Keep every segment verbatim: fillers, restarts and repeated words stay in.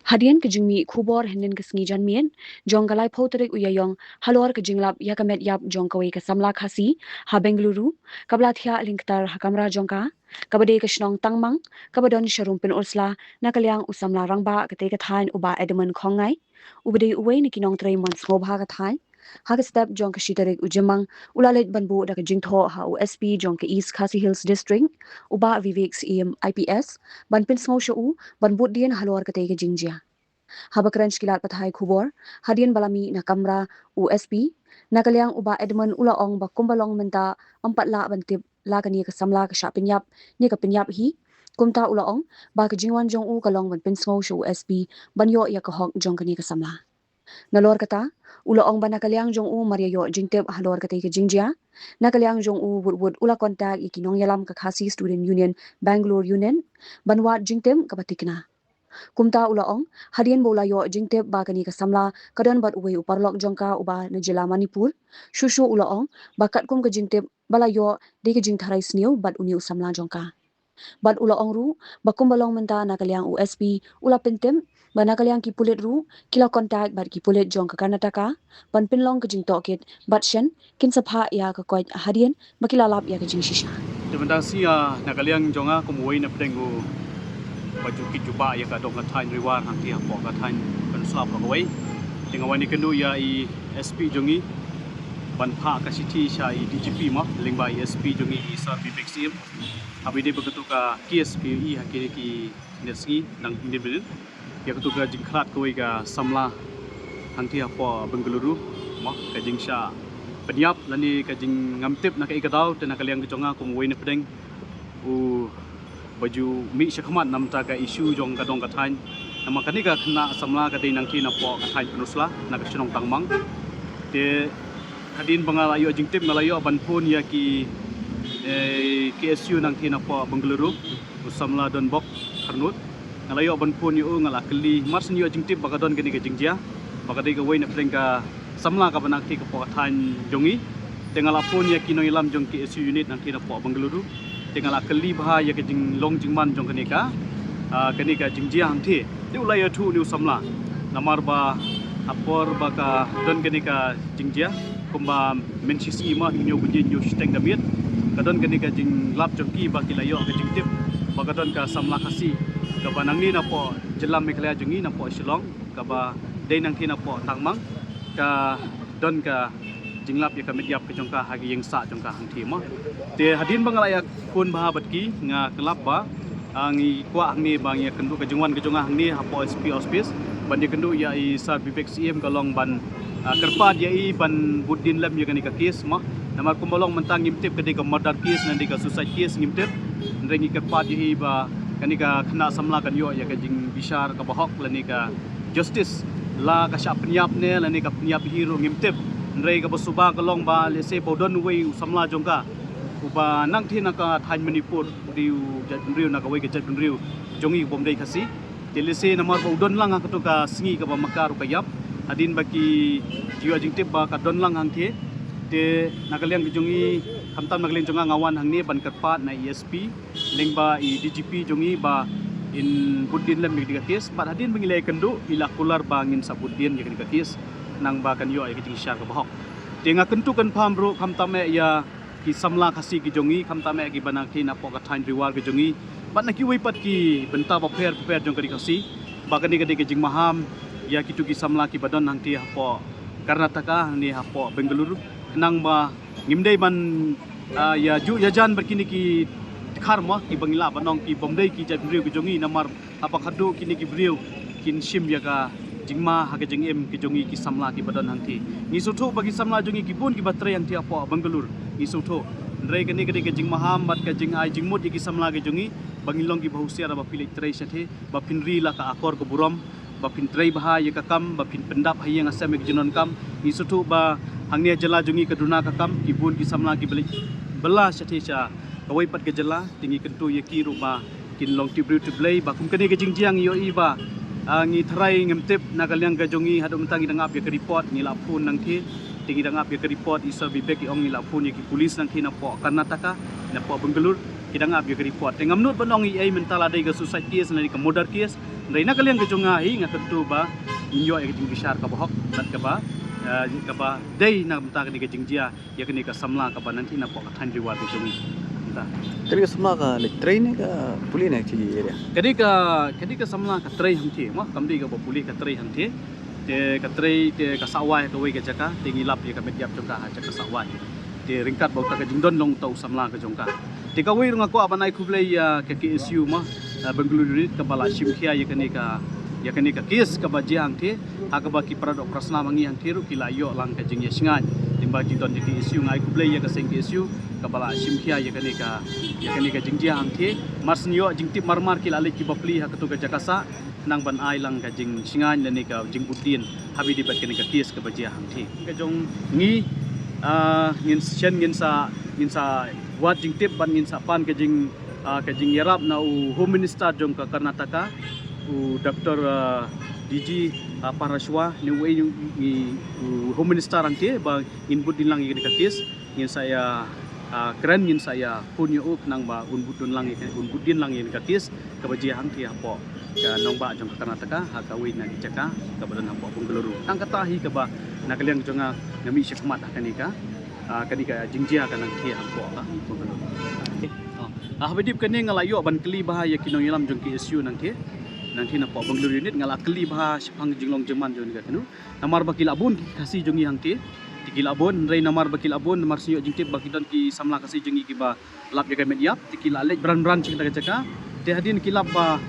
Hadien ka jingmih khubor hynnin ka sngi janmiet jong ka laiphew tarik u Ïaïong halor ka jinglap ïa ka met ïap jong kawei ka samla Khasi ha Bengaluru, kaba la thiah lyngktar ha kamra jong ka, kaba dei ka shnong Tangmang, kaba don sharum Pynursla, na ka liang u samla rangbah katei ka thaiñ u Bah Edmund Khongngai, uba dei uwei na ki nongtrei mon sngewbha ka thaiñ. Ha ka step jong ka shi tarik u Jymmang, u la leit ban buh da ka jingthoh ha u S P jong ka East Khasi Hills District, u Bah Vivek Syiem I P S, ban pynsngew sha u ban bud dien halor katei ka jingjia. Haba kren sha ki lad pathai khubor hadien ba la mih na kamra u S P, na ka liang u Bah Edmund u la ong ba kumba long mynta ym pat lah ban tip la kane ka samla ka shah pynïap ne ka pynïap hi. Kumta u la ong ba ka jingwan jong u ka long ban pynsngew sha u S P ban ïoh ïa ka hok jong kane ka samla. Nalor kata, u la ong ba na ka liang jong u mar ïa ïoh jingtip halor katei ka jingjia, na ka liang jong u wut wut u la contact ïa ki nongïalam ka Khasi Student Union Bangalore Unit ban wad jingtip kaba thikna. Kumta u la ong, hadien ba u la ïoh jingtip ba kane ka samla ka don bad uwei u paralok jong ka uba na jylla Manipur, shuh shuh u la ong ba katkum ka jingtip ba la ïoh, dei ka jingtharai sniew bad une u samla jong ka. Bad u la ong ruh ba kumba long mynta na ka liang u S P u la pyntip ba na ka liang ki pulit ruh ki la contact bad ki pulit jong ka Karnataka ban pynlong ka jingtohkit bad shen kin sa phah ïa ka koit hadien ba ki la lap ïa ka jingshisha. Te mynta shi ïa na ka liang jong nga kum uwei na pdeng u ba ju kit jubab ïa ka dong ka thaiñ Riwar hangtei hapoh ka thaiñ Pynursla baroh kawei. Te nga wan ïakynduh ïa i S P jong ngi ban phah ka shithi sha i D G P mo lyngba i S P jong ngi i Sir Vivek Syiem. Haba ïadei bad katu ka case ka ïohi ha kine ki net sngi dang hynnin minit ïa katu ka jingkhlad kawei ka samla hangtei hapoh Bengaluru mo, ka jingshah pynïap lane ka jingngam tip na kaei ka daw. Te na ka liang ka jong nga kum uwei na pdeng u ba ju mih shakhmat namar ka issue jong ka dong ka thaiñ. Namar kane ka khynnah samla ka dei nangtei napoh ka thaiñ Pynursla na ka shnong Tangmang. Te hadien ba nga la ïoh jingtip nga la ïoh ban phone ïa ki, eh, K S U nangtei napoh Bengaluru, u samla Donbok Kharnud. Nga la ïoh ban phone ïa u, nga la kylli, mar shu ïoh jingtip ba ka don kane ka jingjia ba ka dei kawei na pdeng ka samla kaba nangtei hapoh ka thaiñ jong ngi. Te nga la phone ïa ki nongïalam jong K S U unit nangtei napoh Bengaluru. Te nga la kylli bha ïa ka jinglong jingman jong kane ka, ah, kane ka jingjia hangtei. Te u la ïathuh une u samla namar ba ha por ba ka don kane ka jingjia kumba mynshisngi mo, hynñiew baje hynñiew shiteng da miet, ka don kane ka jinglap jong ki ba ki la ïoh ka jingtip ba ka don ka samla Khasi kaba nangne napoh jylla Meghalaya jong ngi napoh Shillong, kaba dei nangtei napoh Tangmang, ka don ka jinglap ïa ka met ïap ka jong ka ha ka ïing sah jong ka hangtei mo. Te hadien ba nga la ïakhun bha bad ki nga kylli ba, ah, ngi kwah hangne ba ngi ïakynduh, ka jingwan ka jong nga hangne hapoh S P office ban ïakynduh ïa i Sir Vivek Syiem ka long ban, ah, kyrpad ïa i ban bud dien lem ïa kane ka case mo. Namar kumba long mynta ngim tip ka dei ka murder case ne dei ka suicide case, ngim tip. Hynrei ngi kyrpad ïa i ba kane ka khynnah samla kan ïoh ïa ka jingbishar kaba hok lane ka justice, la ka shah pynïap ne lane ka pynïap hi ruh ngim tip. Hynrei kaba suba ka long ba lehse ba u don uwei u samla jong ka uba nangtei na ka thaiñ Manipur, u dei u jaitbynriew na kawei ka jaitbynriew jong ngi bym dei Khasi. Te lehse namar ba u don lang ha katu ka sngi kaba ma ka ruh ka ïap, hadien ba ki ju ïoh jingtip ba ka don lang hangtei. Te na ka liang ka jong ngi, khamtam na ka liang jong nga, nga wan hangne ban kyrpad na i S P lyngba i D G P jong ngi ba in bud dien lem ïa ka case. Bad hadien ba ngi la ïakynduh i la kular ba ngin sa bud dien ïa ka case khnang ba kan ïoh ïa ka jingbishar kaba hok. Te nga kyntu kynpham ruh khamtam eh ïa ki samla Khasi ki jong ngi, khamtam eh ki ba nangtei napoh ka thaiñ Riwar ki jong ngi bad na kiwei pat ki bynta bapher bapher jong ka ri Khasi, ba kane ka dei ka jingmaham ïa kitu ki samla kiba don hangtei hapoh Karnataka, hangne hapoh Bengaluru, khnang ba ngim dei ban, ah, ïa ju ïa jan bad kine ki dkhar mo, kiba ngi lah ban ong ki bym dei ki jaitbynriew ki jong ngi, namar haba khadduh kine ki briew kin shim ïa ka jingma ha ka jingim ki jong ngi ki samla kiba don hangtei. Ngi sngewthuh ba ki samla jong ngi ki bun kiba trei hangtei hapoh Bengaluru, ngi sngewthuh. Hynrei kane ka dei ka jingmaham bad ka jingai jingmut ïa ki samla ki jong ngi ba ngin long kiba husiar ba phi leit trei shatei, ba phin ri la ka akor ka burom, ba phin trei bha ïa ka kam, ba phin pyndap ha ïing ha sem ïa ka jingdonkam. Ngi sngewthuh ba hangne ha jylla jong ngi ka duna ka kam, ki bun ki samla kiba leit bylla shatei sha kawei pat ka jylla. Te ngi kyntu ïa ki ruh ba kin long tip briew tip Blei, ba kum kane ka jingjia ngi ïohi ba, ah, ngi tharai ngim tip. Na ka liang ka jong ngi haduh mynta ngi dang ap ïa ka report, ngi la phone nangtei. Te ngi dang ap ïa ka report, i Sir Vivek i ong ngi la phone ïa ki police nangtei napoh Karnataka, napoh Bengaluru. Ki dang ap ïa ka report. Te ngam nud ban ong ei ei mynta la dei ka suicide case ne ka murder case. Hynrei na ka liang ka jong nga hi nga kyntu ba ngin ïoh ïa ka jingbishar kaba hok bad kaba, eh, kaba dei na ka bynta kane ka jingjia ïa kane ka samla kaba nangtei napoh ka thaiñ Ri War ka jong ngi. Mynta. Kane ka samla ka leit trei ne ka pule ne ka area? Kane ka, kane ka samla ka trei hangtei, mo, kam dei kaba pule, ka trei hangtei. Te ka trei te ka sah wai ha kawei ka jaka, te ngi lap ïa ka met ïap jong ka ha jaka sah wai. Te ryngkat bad uta ka jingdon long uta u samla ka jong ka. Te kawei ruh nga kwah ban ai khublei ïa ka K S U, mo, eh, Bangalore Unit kaba la shim khia ïa kane ka, ïa kane ka case kaba jia hangtei, ha kaba ki para doh para snam ma ngi hangtei ruh ki la ïoh lang ka jingïashngaiñ. Te ba jingdon jong ka K S U, nga ai khublei ïa ka seng K S U kaba la shim khia ïa kane ka, ïa kane ka jingjia hangtei. Mar shu ïoh jingtip mar mar ki la leit ki bapli ha kato ka jaka sah nang ban ai lang ka jingshngaiñ lane ka jingbud dien ha ba ïadei bad kane ka case kaba jia hangtei. Ka jong ngi, ah, ngin shen, ngin sa, ngin sa wad jingtip bad ngin sa pan ka jing, ah, ka jingïarap na u Home Minister jong ka Karnataka, u Doctor, ah, D G, ah, Parashwa, ne uei u, u Home Minister hangtei ba ngin bud dien lang ïa kane ka case. Ngin sa ïa, ah, kren, ngin sa ïa phone ïa u khnang ba un bud dien lang ïa, un bud dien lang ïa ka case kaba jia hangtei hapoh ka nongbah jong ka Karnataka ha kawei na ki jaka kaba don hapoh Bengaluru. Tang kata hi kaba na ka liang jong nga nga mih shakhmat ha kane ka, ah, kane ka jingjia ka nangtei hapoh ka Bengaluru. Ah, ha ba dep kane nga la ïoh ban kylli bha ïa ki nongïalam jong K S U nangtei, nangtei napoh Bengaluru Unit, nga la kylli bha shaphang jinglong jingman jong kane ka kynhun. Namar ba ki la bun ki Khasi jong ngi hangtei. Te ki la bun, hynrei namar ba ki la bun, namar shu ïoh jingtip ba ki don ki samla Khasi jong ngi kiba lap ïa ka met ïap, te ki la leit bran bran sha kata ka jaka. Te hadien ki lap ba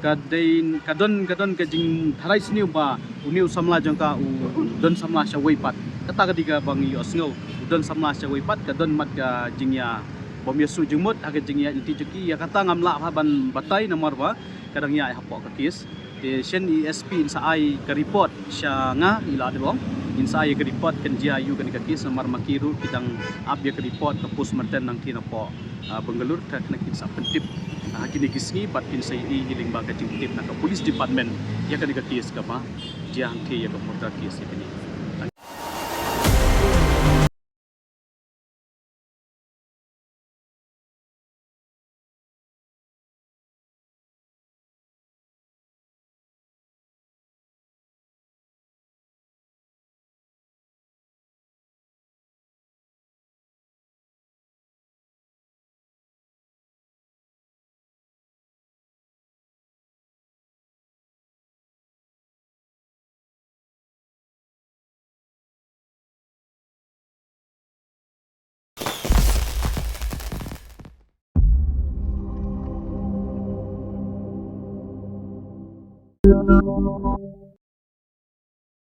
ka dei, ka don, ka don ka jingtharai sniew ba une u samla jong ka u don samla shawei pat. Kata ka dei kaba ngi ïohsngew, u don samla shawei pat, ka don mat ka jingïa bym ïa shu jingmut ha ka jingïa lynti jong ki. Ïa kata ngam lah bha ban batai namar ba ka dang ïaid hapoh ka case. Te shen i S P in sa ai ka report sha nga, i la dep ong in sa ai ka report kan jia ïa kane ka case namar ma ki ruh ki dang ap ïa ka report ka postmortem nangtei napoh, ah, Bangalore, te kane kin sa pyntip, ah, ha kine ki sngi bad kin sa ïohi lyngba ka jingtip na ka police department ïa kane ka case kaba jia hangtei, ïa ka murder case ïa kane.